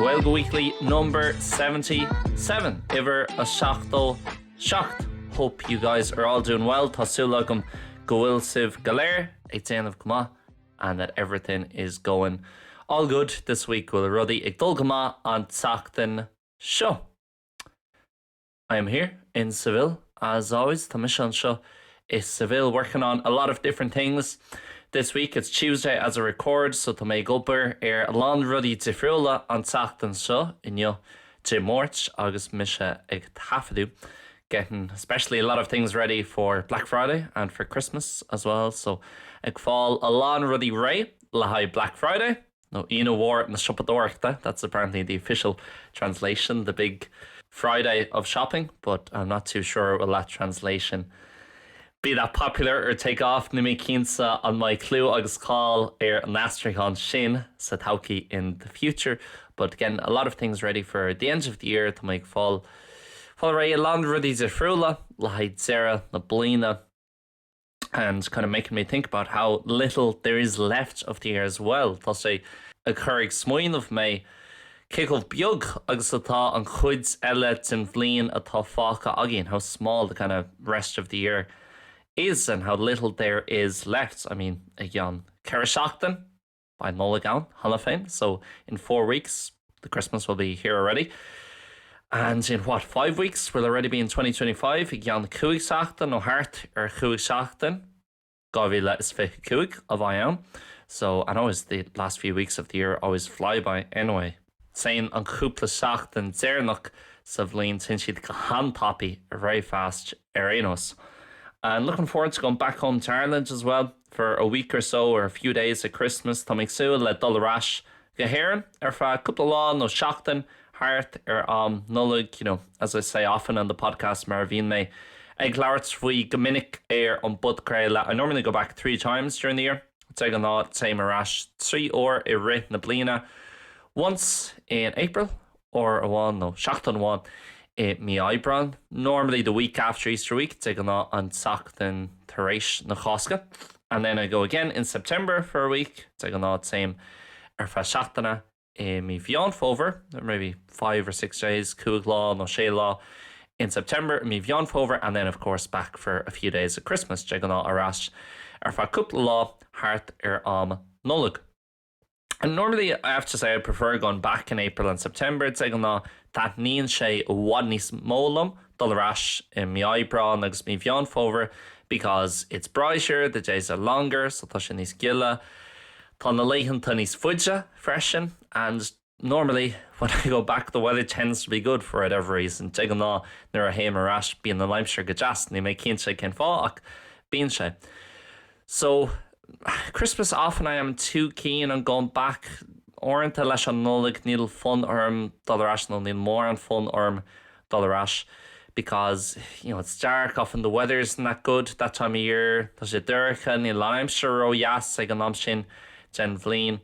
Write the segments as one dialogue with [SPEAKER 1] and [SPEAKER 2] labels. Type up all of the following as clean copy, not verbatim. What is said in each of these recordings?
[SPEAKER 1] Gaeilge Weekly number 77, uimhir a 77. Hope you guys are all doing well, tá súil agam go bhfuil sibh go léir ag déanamh go maith and that everything is going all good this week, go bhfuil rudaí ag dul go maith an tseachtain seo. I am here in Seville as always, tá mise anseo i Seville working on a lot of different things this week. It's Tuesday as I record so tá mé ag obair ar a lán rudaí difriúla an tseachtain seo, inniu Dé Máirt agus mise ag taifeadadh. Getting especially a lot of things ready for Black Friday and for Christmas as well so ag fáil a lán rudaí réidh le haghaidh Black Friday nó Aoine Mhór na Siopadóireachta, that's apparently the official translation, the big Friday of shopping, but I'm not too sure will that translation be that popular or take off, níl mé cinnte an mbeidh clú agus cáil ar an aistriúchán sin sa todhchaí in the future, but getting a lot of things ready for the end of the year, tá mé ag fáil fáil réidh a lán rudaí difriúla le haghaidh deireadh na bliana. And kind of making me think about how little there is left of the year as well. Tá sé ag cur ag smaoineamh mé cé chomh beag agus atá an chuid eile den bhliain atá fágtha againn, how small the kind of rest of the year is and how little there is left. I mean, i gceann 4 seachtain beidh Nollaig ann cheana féin, so in 4 weeks the Christmas will be here already. And in what, 5 weeks we'll already be in 2025, i gceann 5 seachtain nó thart ar 5 seachtain 2025 a bheidh ann. So, and always the last few weeks of the year always fly by anyway. Téann an cúpla seachtain deireanach sa bhliain téann siad go han-tapaidh very fast ar aon nós. And looking forward to going back home to Ireland as well for a week or so or a few days at Christmas. Tá mé ag súil le dul ar ais go hÉirinn ar feadh cúpla lá nó seachtain thart ar am Nollag, you know, as I say often on the podcast mar a bhíonn mé ag labhairt faoi go minic ar an bpodchraoladh, I normally go back 3 times during the year. De ghnáth téim ar ais 3 uair i rith na bliana, once in April, uair amháin nó seachtain amháin i mí Aibreáin, normally the week after Easter week, de ghnáth an tseachtain tar éis na Cásca, and then I go again in September for a week, de ghnáth téim ar feadh seachtaine i mí Mheán Fómhair, maybe 5 or 6 days, 5 lá nó 6 lá in September, i mí Mheán Fómhair, and then of course back for a few days at Christmas, de ghnáth ar ais ar feadh cúpla lá thart ar am Nollag. And normally I have to say I prefer going back in April and September, de ghnáth taitníonn sé i bhfad níos mó liom dul ar ais i mí Aibreáin agus mí Mheán Fómhair because it's brighter, the days are longer, so tá sé níos gile, tá na laethanta níos faide freisin and normally when I go back the weather tends to be good for whatever reason, de ghnáth nuair a théim ar ais bíonn an aimsir go deas, níl mé cinnte cén fáth ach bíonn sé. So Christmas often I am too keen on going back, uaireanta leis an Nollaig níl fonn orm dul ar ais nó níl mórán fonn orm dul ar ais because you know it's dark often the weather isn't that good that time of year, tá sé dorcha, níl an aimsir ró-dheas ag an am sin den bhliain.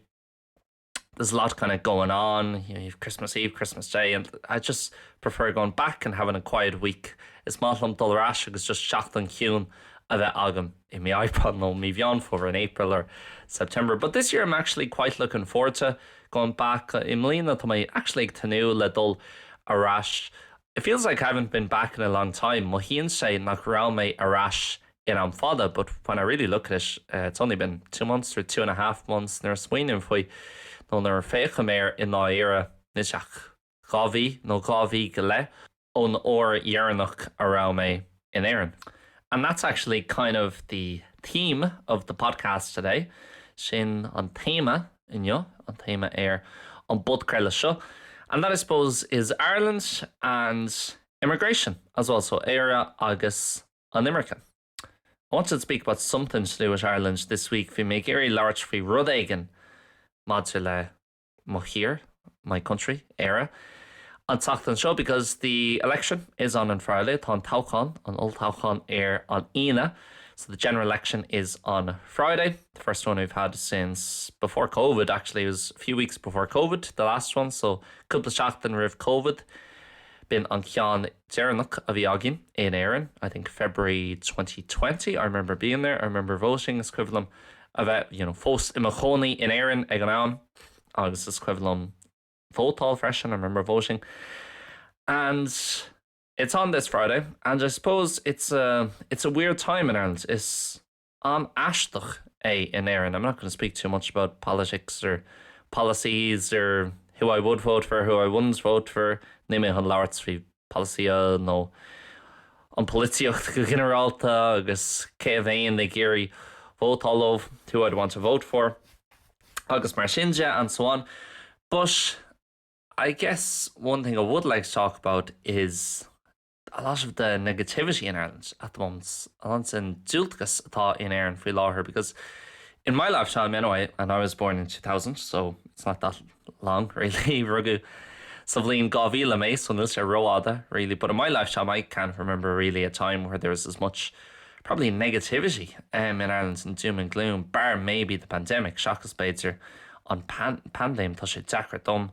[SPEAKER 1] There's a lot kind of going on, you know, you've Christmas Eve, Christmas Day and I just prefer going back and having a quiet week. Is maith liom dul ar ais agus just seachtain chiúin a bheith agam i mí Aibreáin nó mí Mheán Fómhair in April or September. But this year I'm actually quite looking forward to going back. I mbliana tá mé actually ag tnúth le dul ar ais. It feels like I haven't been back in a long time. Mothaíonn sé nach raibh mé ar ais in am fada but when I really look at it it's only been 2 months or 2 and a half months nuair a smaoiním faoi nó nuair a féachaim air i ndáiríre níl sé ach 2 mhí nó 2 mhí go leith ón uair dheireanach a raibh mé in Éirinn. And that's actually kind of the theme of the podcast today, sin an téama inniu, an téama ar an bpodchraoladh seo and that I suppose is Ireland and immigration as well, so Éire agus an imirce. I wanted to speak about something to do with Ireland this week, bhí mé ag iarraidh labhairt faoi rud éigin maidir le mo thír, my country, Éire, an tseachtain seo because the election is on on Friday, tá an toghchán, an olltoghchán ar an Aoine, so the general election is on Friday, the first one we've had since before Covid actually, it was a few weeks before Covid, the last one, so cúpla seachtain roimh Covid, b'in an ceann deireanach a bhí againn in Éirinn, I think February 2020, I remember being there, I remember voting, is cuimhin liom a bheith, you know, fós i mo chónaí in Éirinn ag an am agus is cuimhin liom Vótáil freisin, I remember voting. And it's on this Friday and I suppose it's a, it's a weird time in Ireland. Is am aisteach é in Éirinn. I'm not going to speak too much about politics or policies or who I would vote for, who I wouldn't vote for, Níl mé chun labhairt faoi polasaithe nó an pholaitíocht go ginearálta agus cé a bheinn ag iarraidh vótáil dóibh, who I'd want to vote for, agus mar sin de and so on. But I guess one thing I would like to talk about is a lot of the negativity in Ireland at the moment, a lán den diúltachas atá in Éirinn faoi láthair because in my lifetime anyway, and I was born in 2000, so it's not that long really, rugadh sa bhliain 2000 mé, so níl sé rófhada really, but in my lifetime I can't remember really a time where there was as much probably negativity um, in Ireland and doom and gloom, bar maybe the pandemic, seachas b'fhéidir an pan paindéim, tá sé deacair dom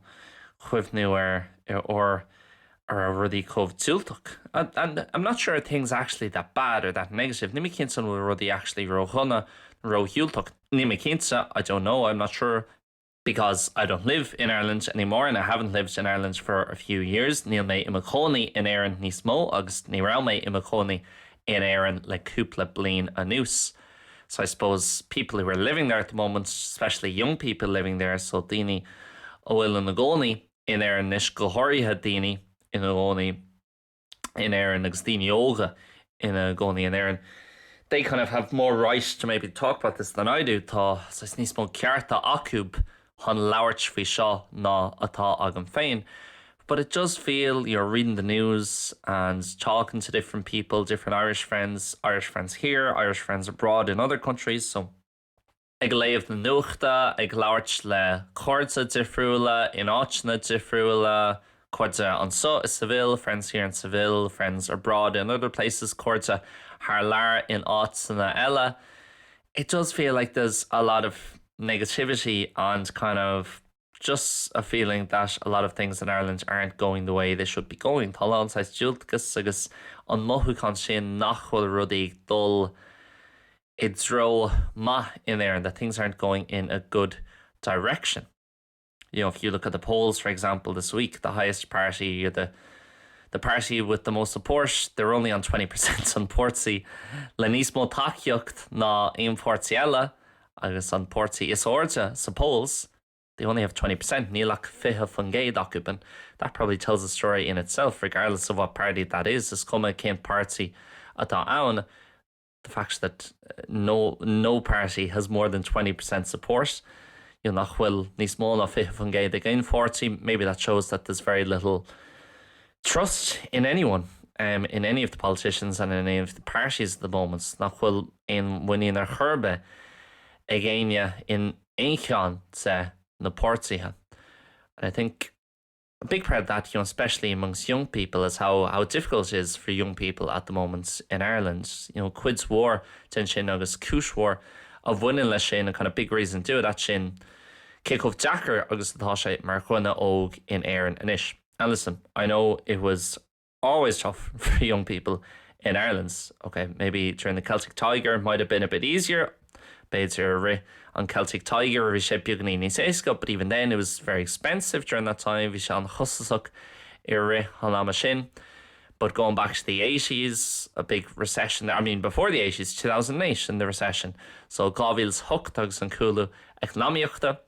[SPEAKER 1] cuimhniú ar ar uair a raibh rudaí chomh diúltach. And, and I'm not sure things actually that bad or that negative. Níl mé cinnte an bhfuil rudaí actually ródhona ródhiúltach. Níl mé cinnte, I don't know, I'm not sure because I don't live in Ireland anymore and I haven't lived in Ireland for a few years. Níl mé i mo chónaí in Éirinn níos mó agus ní raibh mé i mo chónaí in Éirinn le cúpla bliain anuas. So I suppose people who are living there at the moment, especially young people living there, so daoine a bhfuil ina gcónaí in Éirinn anois, go háirithe daoine ina gcónaí in Éirinn agus daoine óga ina gcónaí in Éirinn, they kind of have more right to maybe talk about this than I do. Tá saghas níos mó cearta acu chun labhairt faoi seo ná atá agam féin. But it does feel you're reading the news and talking to different people, different Irish friends, Irish friends here, Irish friends abroad in other countries, so ag léamh na nuachta, ag labhairt le cairde difriúla in áiteanna difriúla, cairde anseo i Seville, friends here in Seville, friends abroad in other places, cairde thar lear in áiteanna eile. It does feel like there's a lot of negativity and kind of just a feeling that a lot of things in Ireland aren't going the way they should be going. Tá a lán saghas diúltachas agus an mothúchán sin nach bhfuil rudaí ag dul i dtreo maith in Éirinn, that things aren't going in a good direction. You know, if you look at the polls, for example, this week, the highest party, the the party with the most support, they're only on 20% an páirtí le níos mó tacaíocht ná aon pháirtí eile agus an páirtí is airde sa polls, they only have 20%, níl ach 20% acu and that probably tells a story in itself, regardless of what party that is, is cuma cén páirtí atá ann, the fact that no, no party has more than 20% support, you know, nach bhfuil níos mó ná 20% ag aon pháirtí, maybe that shows that there's very little trust in anyone. Um, in any of the politicians and in any of the parties at the moment, nach bhfuil aon mhuinín ar chor ar bith ag éinne in aon cheann de na páirtithe. And I think a big part of that, you know, especially amongst young people, is how, how difficult it is for young people at the moment in Ireland. You know, cuid mhór den sin agus cúis mhór a bhaineann leis sin, a kind of big reason to do that sin cé chomh deacair agus atá sé mar dhuine óg in Éirinn anois. And listen, I know it was always tough for young people in Ireland. Okay, maybe during the Celtic Tiger might have been a bit easier. B'fhéidir i rith an Celtic Tiger bhí sé beagáinín níos éasca, but even then it was very expensive during that time. Bhí sé an-chostasach i rith an ama sin. But going back to the 80s, a big recession, I mean before the 80s, 2008 and the recession. So 2008 agus an cúlú eacnamaíochta.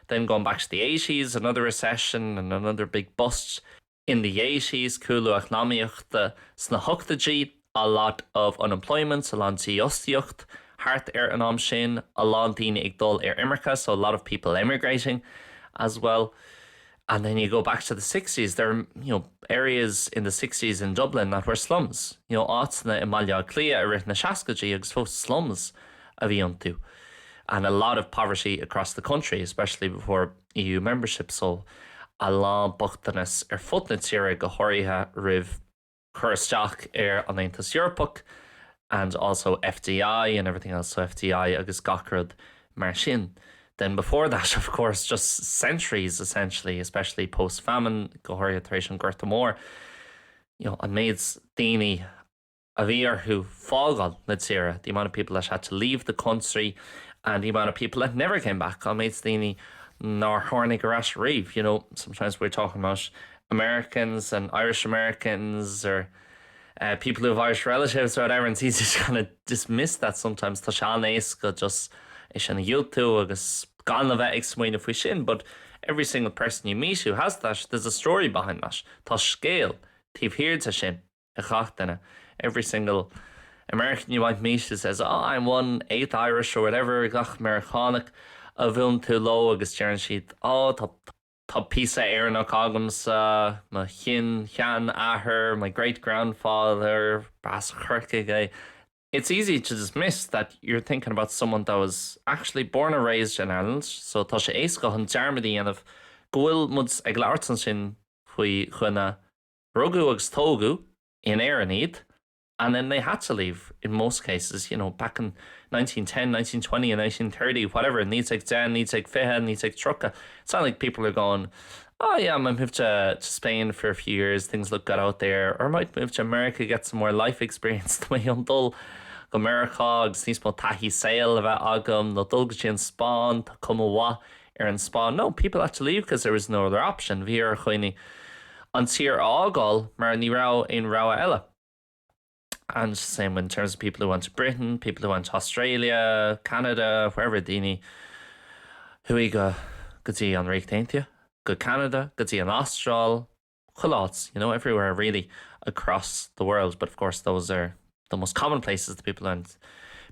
[SPEAKER 1] Then going back to the 80s, another recession and another big bust in the 80s, cúlú eacnamaíochta sna hochtóidí, a lot of unemployment, a lán dífhostaíocht thart ar an am sin, a lán daoine ag dul ar imirce, so a lot of people emigrating as well. And then you go back to the 60s, there are you know, areas in the 60s in Dublin that were slums. You know, áiteanna i mBaile Átha Cliath i rith na seascaidí agus fós slums a bhí iontu. And a lot of poverty across the country, especially before EU membership, so a lán bochtanas ar fud na tíre go háirithe roimh chur isteach ar an Aontas Eorpach and also FDI and everything else, so FDI agus gach rud mar sin. Then before that, of course, just centuries essentially, especially post-famine, go háirithe tar éis an Gorta Mór, you know, an méid daoine a bhí orthu fágáil na tíre, the amount of people that had to leave the country and the amount of people that never came back, an méid daoine nár tháinig ar ais riamh. You know, sometimes we're talking about Americans and Irish Americans or uh, people who have Irish relatives or whatever and it's easy to kind of dismiss that sometimes Tá sé an-éasca just é sin a dhiúltú agus gan a bheith ag smaoineamh faoi sin, but every single person you meet who has that, there's a story behind that. Tá scéal taobh thiar de sin ag gach duine. Every single American you might meet who says, oh, I'm one eighth Irish or whatever, gach Meiriceánach a bhuaileann tú leo agus deireann siad, oh, tá Tá píosa Éireannach agamsa, mo shin-sheanathair, my great-grandfather, b'as Corcaigh é. It's easy to dismiss that you're thinking about someone that was actually born and raised in Ireland, so tá sé éasca chun dearmad a dhéanamh go bhfuil muid ag labhairt ansin faoi dhuine rugadh agus tógadh in Éirinn iad, and then they had to leave in most cases, you know, back in 1910, 1920 and 1930, whatever, 1910, 1920, 1930. It's not like people are going, oh yeah, I might move to, to Spain for a few years, things look good out there, or I might move to America, get some more life experience Tá mé chun dul go Meiriceá agus níos mó taithí saoil a bheith agam nó dul go dtí an Spáinn, tá cuma mhaith ar an Spáinn. No, people had to leave because there was no other option. Bhí ar dhaoine an tír a fhágáil mar ní raibh aon rogha eile. And same in terms of people who went to Britain, people who went to Australia, Canada, wherever daoine a chuaigh go go dtí an Ríocht Aontaithe, go Canada, go dtí an Astráil, chuile áit, you know, everywhere really across the world, but of course those are the most common places the people went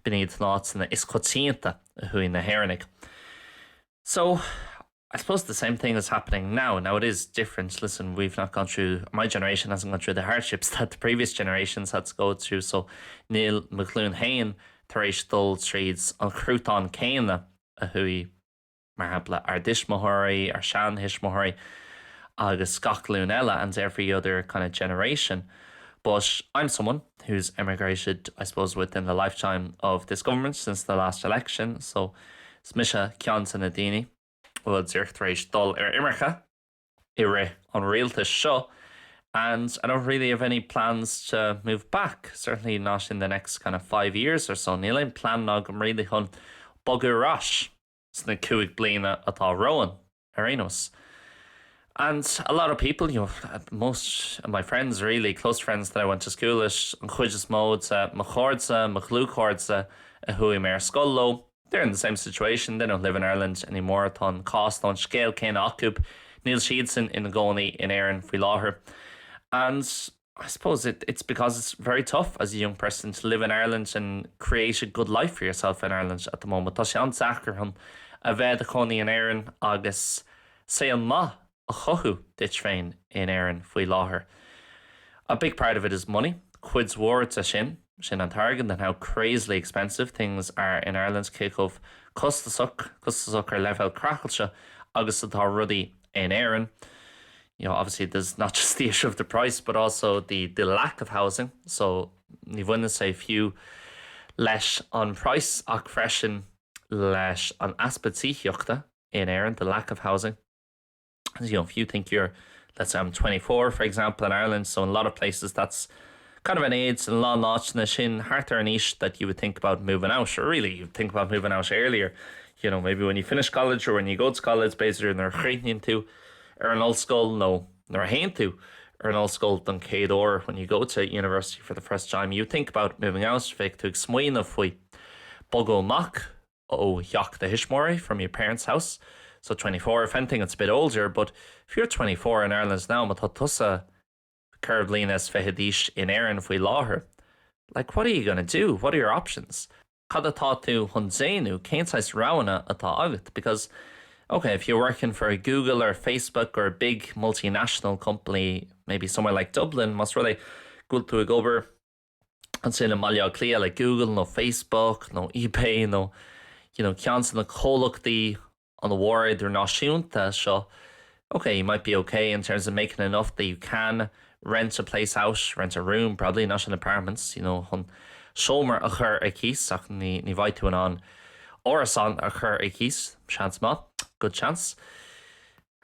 [SPEAKER 1] b'in iad na háiteanna is coitianta a chuaigh na hÉireannaigh. So I suppose the same thing is happening now. Now it is different. Listen, we've not gone through my generation hasn't gone through the hardships that the previous generations had to go through, so níl mo ghlúin féin tar éis dul tríd an chruatan céanna a chuaigh mar shampla ár dtuismitheoirí, ár seantuismitheoirí agus gach glúin eile and every other kind of generation. But I'm someone who's emigrated, I suppose, within the lifetime of this government since the last election, so is mise ceann de na daoine a bhfuil díreach tar éis dul ar imirce i rith an rialtais seo and I don't really have any plans to move back, certainly not in the next kind of five years or so. Níl aon plean agam really chun bogadh ar ais sna 5 bliana atá romhainn ar aon nós. And a lot of people, you know, most of my friends really, close friends that I went to school with, an chuid is mó de mo chairde, mo dhlúthchairde a chuaigh mé ar scoil leo, they're in the same situation, they don't live in Ireland anymore, tá an cás nó an scéal céanna acu, níl siadsan ina gcónaí in Éirinn faoi láthair. And I suppose it, it's because it's very tough as a young person to live in Ireland and create a good life for yourself in Ireland at the moment. Tá sé an-deacair chun a bheith i do chónaí in Éirinn agus saol maith a chothú duit féin in Éirinn faoi láthair. A big part of it is money, cuid mhór de sin, sin an t-airgead and how crazily expensive things are in Ireland, cé chomh costasach, costasach ar leibhéal craiceáilte agus atá rudaí in Éirinn. You know, obviously there's not just the issue of the price, but also the, the lack of housing, so ní bhaineann sé fiú leis an price ach freisin leis an easpa tithíochta in Éirinn, the lack of housing. You know, if you think you're let's say I'm 24 for example in Ireland, so in a lot of places that's kind of an age in a lán áiteanna sin thart ar an aois that you would think about moving out or really you think about moving out earlier. You know, maybe when you finish college or when you go to college, b'fhéidir nuair a chríochnaíonn tú ar an ollscoil nó nuair a théann tú ar an ollscoil don chéad uair when you go to university for the first time, you think about moving out, bheadh tú ag smaoineamh faoi bogadh amach ó theach do thuismitheoirí from your parents' house. So 24, if anything it's a bit older, but if you're 24 in Ireland now, má tá tusa 24 bliana d'aois in Éirinn faoi láthair, like what are you gonna do? What are your options? Cad atá tú chun déanamh? Cén saghas roghanna atá agat? Because okay, if you're working for a Google or Facebook or a big multinational company, maybe somewhere like Dublin, más rud é go bhfuil tú ag obair ansin i mBaile Átha Cliath le Google nó Facebook nó eBay nó you know, ceann de na comhlachtaí an-mhór idirnáisiúnta seo, okay, you might be okay in terms of making enough that you can rent a place out, rent a room, probably not an apartment, you know, chun seomra a chur ar cíos ach ní, ní bheidh tú in ann árasán a chur ar cíos, seans maith, good chance.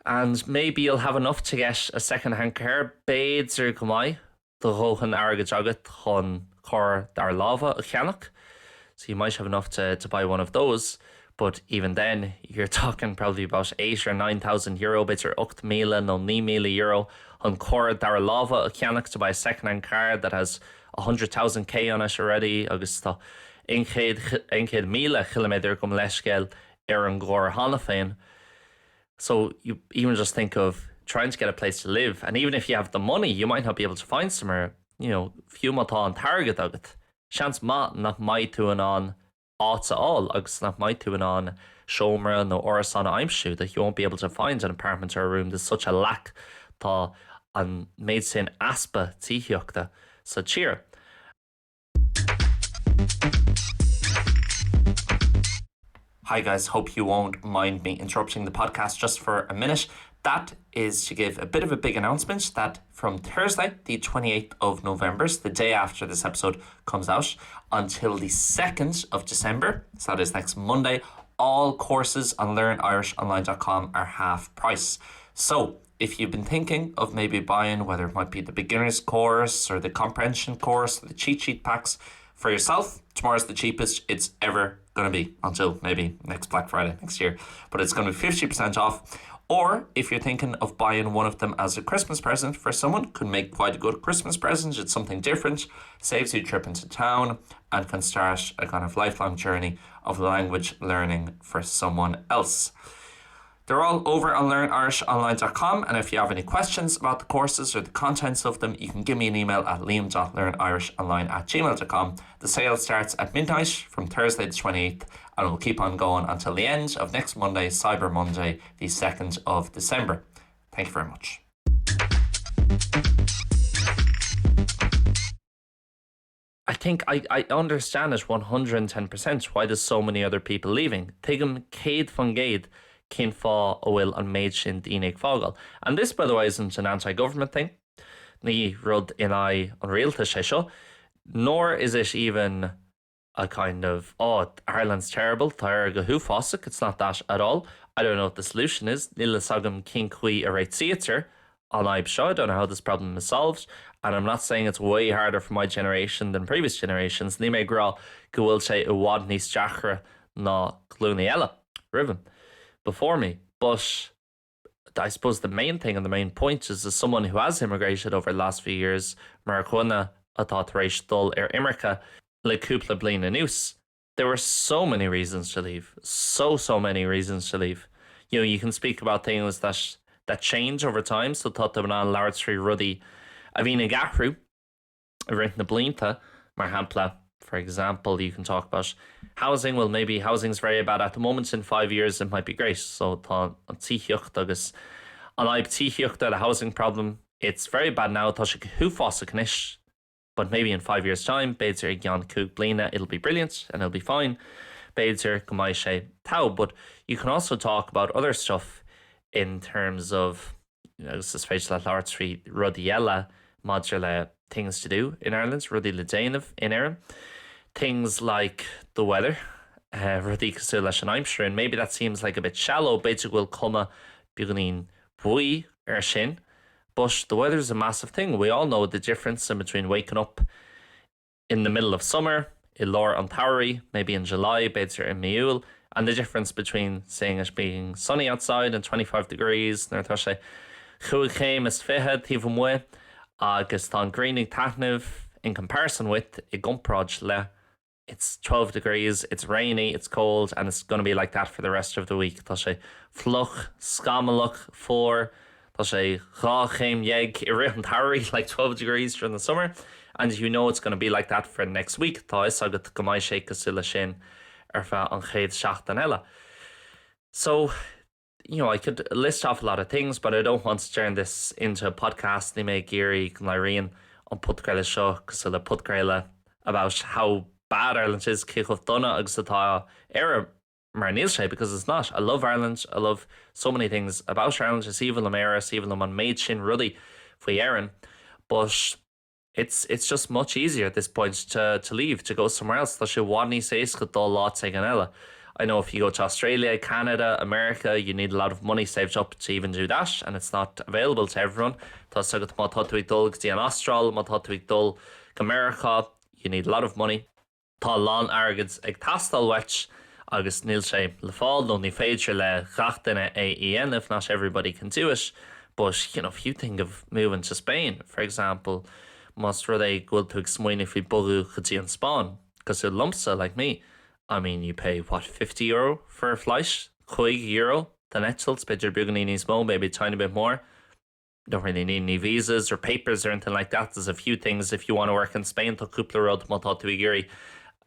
[SPEAKER 1] And maybe you'll have enough to get a second-hand car, b'fhéidir go mbeidh do dhóthain airgid agat chun carr dara láimhe a cheannach, so you might have enough to, to buy one of those. But even then you're talking probably about 8 or 9,000 euro, b'fhéidir 8,000 nó 9,000 euro chun carr dara láimhe a cheannach to buy a second-hand car that has 100,000 k on it already agus tá 100,000 chiliméadar gabh mo leithscéal ar an gcarr cheana féin. So you even just think of trying to get a place to live and even if you have the money you might not be able to find somewhere, you know, fiú má tá an t-airgead agat, seans maith nach mbeidh tú in ann áit a fháil agus nach mbeidh tú in ann seomra nó árasán a aimsiú that you won't be able to find an apartment or a room, there's such a lack tá an méid sin easpa tithíochta sa tír. Hi guys, hope you won't mind me interrupting the podcast just for a minute. That is to give a bit of a big announcement that from Thursday, the 28th of November, so the day after this episode comes out, until the 2nd of December, so that is next Monday, all courses on learnirishonline.com are half price. So if you've been thinking of maybe buying whether it might be the beginner's course or the comprehension course or the cheat sheet packs for yourself, tomorrow's the cheapest it's ever gonna be until maybe next Black Friday next year, but it's gonna be 50% off. Or if you're thinking of buying one of them as a Christmas present for someone, could make quite a good Christmas present, it's something different, saves you a trip into town and can start a kind of lifelong journey of language learning for someone else. They're all over on learnirishonline.com and if you have any questions about the courses or the contents of them, you can give me an email at liam.learnirishonline at gmail.com. The sale starts at midnight from Thursday the 28th and will keep on going until the end of next Monday, Cyber Monday, the 2nd of December. Thank you very much. I think I, I understand it 110% why there's so many other people leaving. Tuigim 100% cén fáth a bhfuil an méid sin daoine ag fágáil. And this, by the way, isn't an anti-government thing. Ní rud in aghaidh an rialtais é seo. Nor is it even a kind of oh, Ireland's terrible, tá Éire go huafásach, it's not that at all. I don't know what the solution is, níl a fhios agam cén chaoi a réitítear an fhadhb seo, I don't know how this problem is solved, and I'm not saying it's way harder for my generation than previous generations, níl mé ag rá go bhfuil sé i bhfad níos deacra ná glúine eile roimh, before me, but I suppose the main thing and the main point is as someone who has immigrated over the last few years, mar dhuine atá tar éis dul ar imirce le cúpla bliain anuas, there were so many reasons to leave, so so many reasons to leave. You know, you can speak about things that that change over time, so tá tú in ann labhairt faoi rudaí a bhíonn ag athrú i rith na blianta, mar shampla, for example, you can talk about housing, well maybe housing's very bad at the moment, in five years it might be great, so tá an tithíocht agus an fhadhb tithíochta, the housing problem, it's very bad now, tá sé go huafásach anois, but maybe in five years time, b'fhéidir i gceann cúig bliana, it'll be brilliant and it'll be fine, b'fhéidir go mbeidh sé togha, but you can also talk about other stuff in terms of, agus is féidir leat labhairt faoi rudaí eile maidir le things to do in Ireland, rudaí le déanamh in Éirinn, things like the weather, rudaí cosúil leis an aimsir, and maybe that seems like a bit shallow, b'fhéidir go bhfuil cuma beagáinín baoth air sin, but the weather is a massive thing, we all know the difference in between waking up in the middle of summer, i lár an tsamhraidh, maybe in July, b'fhéidir i mí Iúil, and the difference between seeing it being sunny outside and 25 degrees, nuair atá sé chúig chéim is fiche taobh amuigh agus tá an ghrian ag taitneamh, in comparison with, i gcomparáid le, it's 12 degrees, it's rainy, it's cold and it's gonna be like that for the rest of the week. Tá sé fliuch, scamallach, fuar, Tá sé dhá chéim dhéag i rith an tsamhraidh, like 12 degrees during the summer, and you know it's gonna be like that for the next week, tá a fhios agat go mbeidh sé cosúil leis sin ar feadh an chéad seachtain eile. So, you know, I could list off a lot of things, but I don't want to turn this into a podcast, níl mé ag iarraidh go n-éiríonn an podchraoladh seo cosúil le podchraoladh about how bad Ireland is, cé chomh dona agus atá Éire. Mar níl sé, because it's not. I love Ireland, I love so many things about Ireland, is aoibhinn liom Éire, is aoibhinn liom an méid sin rudaí faoi Éirinn, but it's it's just much easier at this point to to leave, to go somewhere else. Tá sé i bhfad níos éasca dul áit éigin eile. I know if you go to Australia, Canada, America, you need a lot of money saved up to even do that and it's not available to everyone. Tá a fhios agat má tá tú ag dul go dtí an Astráil, má tá tú ag dul go Meiriceá, you need a lot of money. Tá a lán airgid ag teastáil uait Agus níl sé le fáil nó ní féidir le gach duine é a dhéanamh, not everybody can do it, but you know, if you think of moving to Spain, for example, más rud é go bhfuil tú ag smaoineamh faoi bogadh go dtí an Spáinn, cosúil liomsa, like me, I mean you pay what €50 for a flight? €50 don eitilt, b'fhéidir beagáinín níos mó, maybe a tiny bit more. Don't really need any visas or papers or anything like that, there's a few things if you want to work in Spain, tá cúpla rud má tá tú ag iarraidh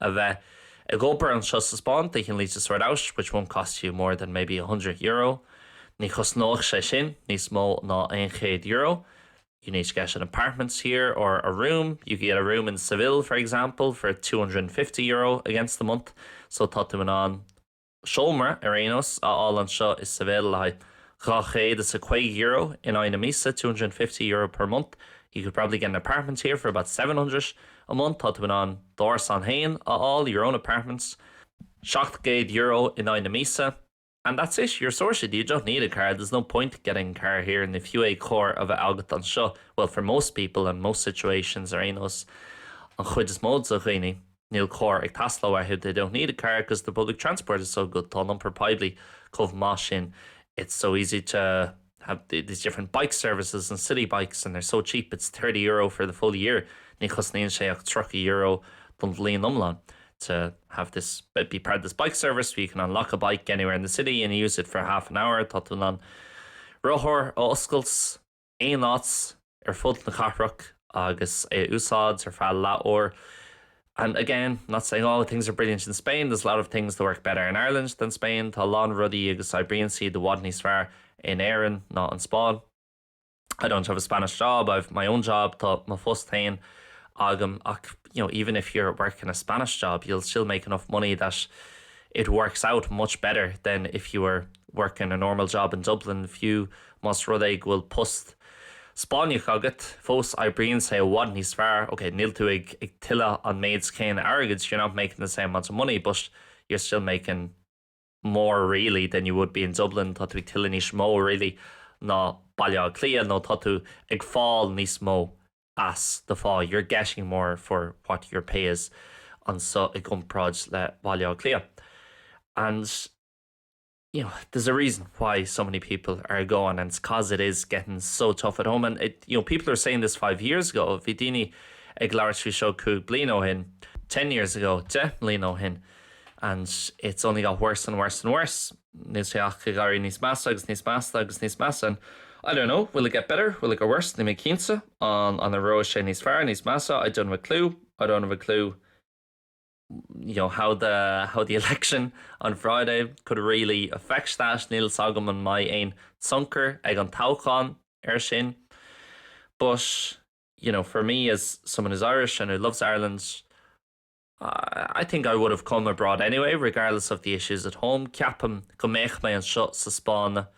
[SPEAKER 1] a bheith ag obair anseo sa Spáinn that you need to sort out which won't cost you more than maybe €100. Ní chosnóidh sé sin níos mó ná €100. You need to get an apartment here or a room, you can get a room in Seville for example for €250 against the month, so tá tú in ann seomra ar aon nós a fháil anseo i Seville le haghaidh €250 in aghaidh na míosa, €250 per month. You could probably get an apartment here for about 700 a month, tá tú in ann d'árasán féin a fháil, your own apartment, €700 in aghaidh na míosa. And that's it, you're sorted, you don't need a car, there's no point getting a car here, ní fiú é carr a bheith agat anseo, well for most people and most situations ar aon nós, an chuid is mó de dhaoine, níl carr ag teastáil uathu, they don't need a car because the public transport is so good, tá an iompar poiblí chomh maith sin, it's so easy to have these different bike services and city bikes and they're so cheap, it's €30 for the full year, ní chosnaíonn sé ach €30 don bhliain iomlán to have this be part of this bike service where you can unlock a bike anywhere in the city and use it for half an hour, tá tú in ann rothar a oscailt aon áit ar fud na cathrach agus é a úsáid ar feadh leathuair. And again, not saying oh things are brilliant in Spain, there's a lot of things that work better in Ireland than Spain, tá a lán rudaí agus oibríonn siad i bhfad níos fearr in Éirinn ná an Spáinn. I don't have a Spanish job, I've my own job, tá mo phost féin agam ach you know, even if you're working a Spanish job, you'll still make enough money that it works out much better than if you were working a normal job in Dublin, fiú más rud é go bhfuil post Spáinneach agat, fós oibríonn sé i bhfad níos fearr, ok, níl tú ag ag tuilleamh an méid céanna airgid, you're not making the same amount of money but you're still making more really than you would be in Dublin, tá tú ag tuilleamh níos mó really ná Baile Átha Cliath nó tá tú ag fáil níos mó as do phá, you're getting more for what your pay is anseo i gcomparáid le Baile Átha Cliath. And you know, there's a reason why so many people are going and it's cause it is getting so tough at home and it, you know, people are saying this 5 years ago, bhí daoine ag labhairt faoi seo 5 bliain ó shin, 10 years ago, 10 mbliana ó shin and it's only got worse and worse and worse. Níl sé ach ag éirí níos measa agus níos measa agus níos measa and I don't know, will it get better, will it get worse, níl mé cinnte an an éireoidh sé níos fearr, níos measa, I don't have a clue, I don't have a clue you know, how the how the election on Friday could really affect that, níl 's agam an mbeidh aon tionchar ag an toghchán air sin. But you know, for me as someone who's Irish and who loves Ireland, I think I would have come abroad anyway, regardless of the issues at home. Ceapaim go mbeadh mé anseo sa Spáinn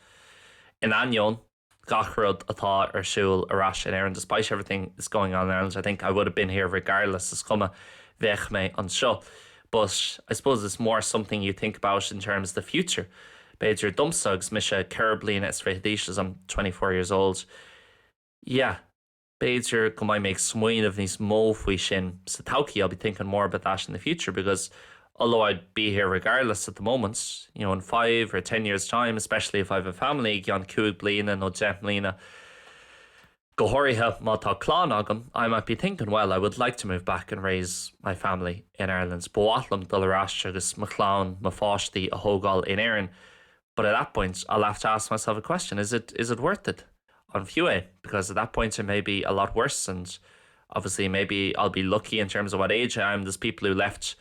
[SPEAKER 1] in ainneoin gach rud atá ar siúl ar ais in Éirinn. Despite everything is going on in Ireland, I think I would have been here regardless, is cuma, bheadh mé anseo. But I suppose it's more something you think about in terms of the future. B'fhéidir domsa agus mise 24 d'aois, as I'm 24 years old, yeah, B'fhéidir go mbeidh mé ag smaoineamh níos mó faoi sin sa todhchaí, I'll be thinking more about that in the future because although I'd be here regardless at the moment, you know, in 5 or 10 years time, especially if I have a family, i gceann 5 bliana nó 10 mbliana, go háirithe má tá clann agam, I might be thinking, well, I would like to move back and raise my family in Ireland, ba mhaith liom dul ar ais agus mo chlann, mo pháistí a thógáil in Éirinn. But at that point, I'll have to ask myself a question, is it, is it worth it? An fiú é? Because at that point it may be a lot worse and obviously maybe I'll be lucky in terms of what age I am. There's people who left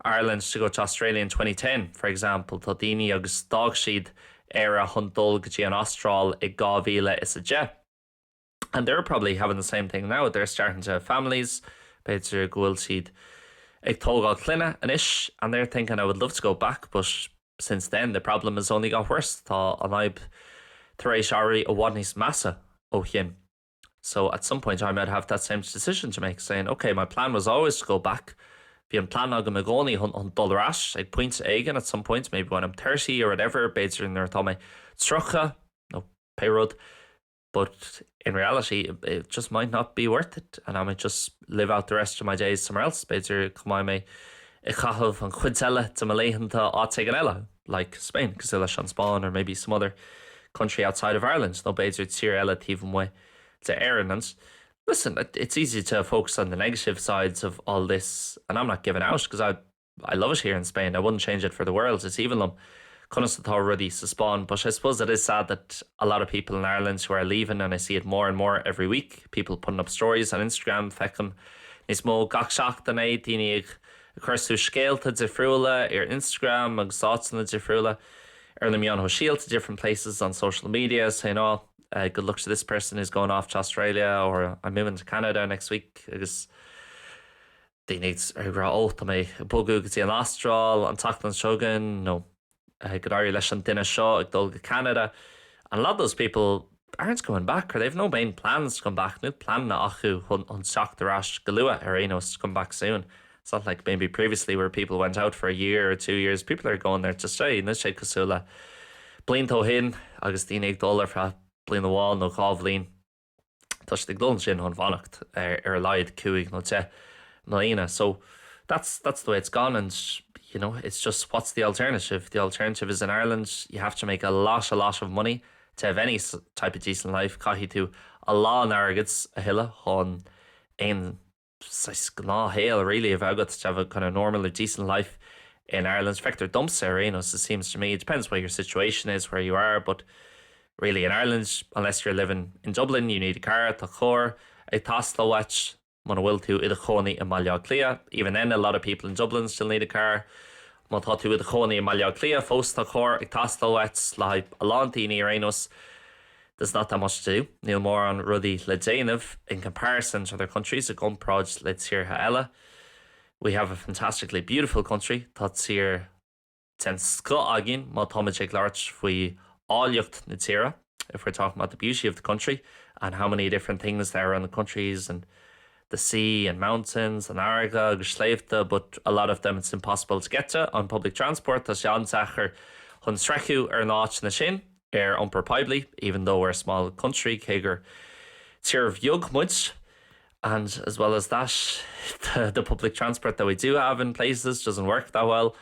[SPEAKER 1] Ireland to go to Australia in 2010, for example. Tá daoine agus d'fhág siad Éire chun dul go dtí an Astráil i 2010. And they're probably having the same thing now, they're starting to have families, b'fhéidir go bhfuil siad ag tógáil clainne anois and they're thinking I would love to go back but since then the problem has only got worse, tá an fhadhb tar éis éirí i bhfad níos measa ó shin. So at some point I might have that same decision to make, saying ok, my plan was always to go back, bhí an plean agam i gcónaí chun dul ar ais ag pointe éigin at some point, maybe when I'm 30 or whatever, b'fhéidir nuair atá mé 30 nó pé rud, but in reality it just might not be worth it and I might just live out the rest of my days somewhere else, b'fhéidir go mbeidh mé ag caitheamh an chuid eile de mo laethanta áit éigin eile, like Spain, cosúil leis an Spáinn or maybe some other country outside of Ireland, nó b'fhéidir tír eile taobh amuigh d'Éirinn. And listen, it's easy to focus on the negative sides of all this and I'm not giving out because I I love it here in Spain, I wouldn't change it for the world, is aoibhinn liom conas atá rudaí sa Spáinn, but I suppose it is sad that a lot of people in Ireland who are leaving and I see it more and more every week, people putting up stories on Instagram, feicim níos mó gach seachtain é, daoine ag cur suas scéalta difriúla ar Instagram agus áiteanna difriúla ar na meáin shóisialta, different places on social media saying oh, uh, good luck to this person who's going off to Australia or I'm moving to Canada next week agus daoine ag rá ó tá mé ag bogadh go dtí an Astráil an tseachtain seo chugainn nó go n-éirí leis an duine seo ag dul go Canada. And a lot of those people aren't coming back or they've no main plans to come back níl pleananna acu chun teacht ar ais go luath ar aon nós to come back soon. It's not like maybe previously where people went out for a year or 2 years, people are going there to stay níl sé cosúil le blianta ó shin agus daoine ag dul ar feadh bliain amháin nó dhá bhliain. Tá siad ag dul ansin chun fanacht ar a laghad 5 nó 10 mbliana. So that's that's the way it's gone and you know it's just what's the alternative? The alternative is in Ireland you have to make a lot a lot of money to have any type of decent life. Caithfidh tú a lán airgid a thuilleamh chun aon saghas gnáthshaol really a bheith agat to have a kind of normal or decent life in Ireland. Feictear domsa ar aon nós it seems to me it depends what your situation is where you are but really in Ireland unless you're living in Dublin you need a car tá carr ag teastáil uait muna bhfuil tú i do chónaí i mBaile Átha Cliath. Even then a lot of people in Dublin still need a car. Má tá tú i do chónaí i mBaile Átha Cliath fós tá carr ag teastáil uait le haghaidh a lán daoine ar aon nós. There's not that much to do. Níl mórán rudaí le déanamh in comparison to other countries i gcomparáid le tíortha eile. We have a fantastically beautiful country tá tír den scoth againn má táimid ag labhairt faoi áilleacht na tíre if we're talking about the beauty of the country and how many different things there are in the countries and the sea and mountains an fharraige agus sléibhte but a lot of them it's impossible to get to on public transport tá sé an-deacair chun sroicheadh ar na háiteanna sin ar iompar poiblí even though we're a small country cé gur tír bheag muid and as well as that the, the public transport that we do have in places doesn't work that well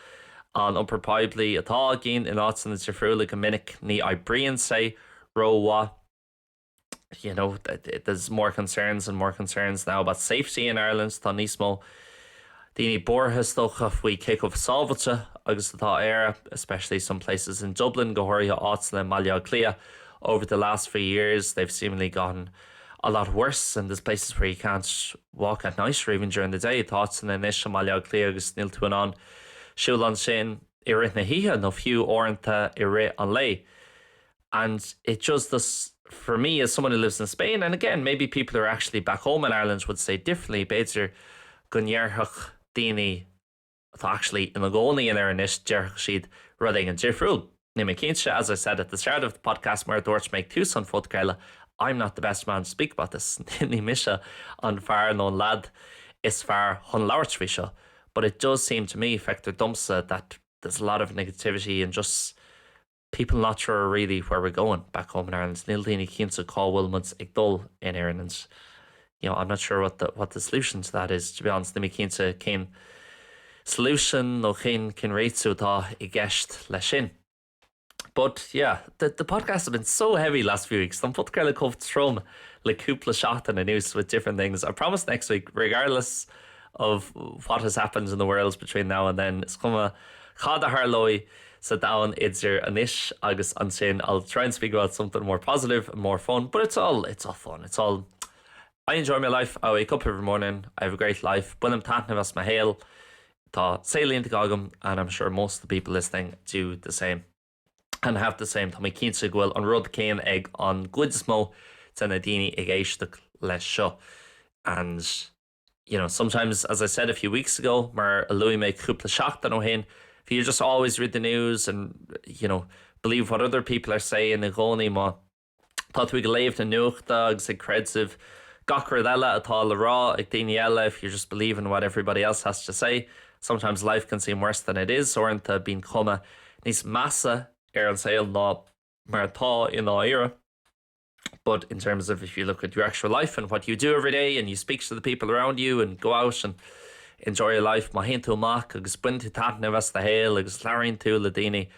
[SPEAKER 1] an iompar poiblí atá againn in áiteanna difriúla go minic ní oibríonn sé rómhaith you know there's more concerns and more concerns now about safety in Ireland tá níos mó daoine buartha is dócha faoi cé chomh sábháilte agus atá Éire especially some places in Dublin go háirithe áiteanna i mBaile Átha Cliath over the last few years they've seemingly gotten a lot worse and there's places where you can't walk at night or even during the day tá áiteanna anois i mBaile Átha Cliath agus níl tú in ann siúl ansin i rith na hoíche nó fiú uaireanta i rith an lae. And it just this for me as someone who lives in Spain and again maybe people who are actually back home in Ireland would say differently b'fhéidir go ndéarfadh daoine atá actually ina gcónaí in Éirinn anois déarfadh siad rud éigin difriúil. Níl mé cinnte as I said at the start of the podcast mar a dúirt mé ag tús an phodchraoladh I'm not the best man to speak about this. Ní mise an fear nó an leaid is fearr chun labhairt faoi seo. But it does seem to me feictear domsa that there's a lot of negativity and just people not sure really where we're going back home in Ireland. Níl daoine cinnte cá bhfuil muid ag dul in Éirinn and you know, I'm not sure what the, what the solution to that is to be honest, níl mé cinnte cén solution nó cén cén réiteach atá i gceist leis sin. But yeah, the, the podcast have been so heavy last few weeks. Tá an podchraoladh chomh trom le cúpla seachtain anuas with different things. I promise next week, regardless of what has happened in the world between now and then, is cuma cad a tharlóidh sa domhan idir anois agus ansin I'll try and speak about something more positive and more fun, but it's all it's all fun. It's all I enjoy my life. I wake up every morning. I have a great life. Bainim taitneamh as mo shaol. Tá saol iontach agam and I'm sure most of the people listening do the same and have the same. Tá mé cinnte go bhfuil an rud céanna ag an gcuid is mó de na daoine ag éisteacht leis seo. And you know, sometimes, as I said a few weeks ago, mar a luaigh mé cúpla seachtain ó shin, if you just always read the news and you know, believe what other people are saying i gcónaí má tá tú ag léamh na nuachta agus ag creideamh gach rud eile atá le rá ag daoine eile if you're just believing what everybody else has to say. Sometimes life can seem worse than it is uaireanta bíonn cuma níos measa ar an saol ná mar atá i ndáiríre. But in terms of if you look at your actual life and what you do every day and you speak to the people around you and go out and enjoy your life má théann tú amach agus baineann tú taitneamh as do shaol agus labhraíonn tú le daoine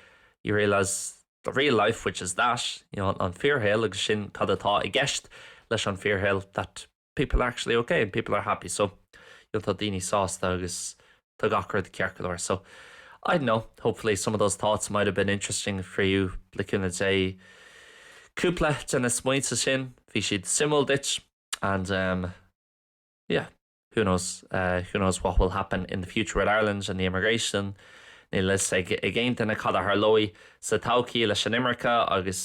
[SPEAKER 1] you realise the real life which is that you know an fíorshaol agus sin cad atá i gceist leis an fíorshaol that people are actually okay and people are happy so you know tá daoine sásta agus tá gach rud ceart go leor so I don't know hopefully some of those thoughts might have been interesting for you le cúnamh Dé cúpla de na smaointe sin bhí siad suimiúil duit and um, yeah who knows uh, who knows what will happen in the future with Ireland and the immigration Níl a fhios ag ag aon duine cad a tharlóidh sa todhchaí leis an imirce agus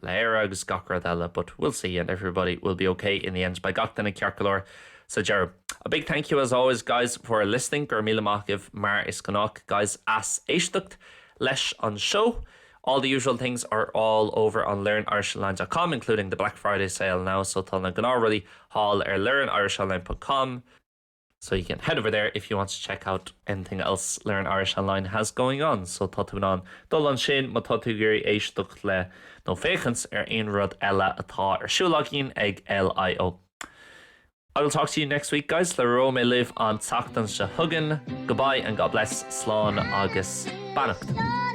[SPEAKER 1] le hÉire agus gach rud eile but we'll see and everybody will be okay in the end. Beidh gach duine ceart go leor sa deireadh. A big thank you as always guys for listening go raibh míle maith agaibh mar is gnách guys as éisteacht leis an seó. All the usual things are all over on learnirishonline.com including the Black Friday sale now so tá na gnáthrudaí thall ar learnirishonline.com so you can head over there if you want to check out anything else Learn Irish Online has going on so tá tú in ann dul ansin má tá tú ag iarraidh éisteacht le nó féachaint ar aon rud eile atá ar siúl againn ag LIO. I will talk to you next week guys, labhróidh mé libh an tseachtain seo chugainn. Goodbye and God bless, slán agus beannacht.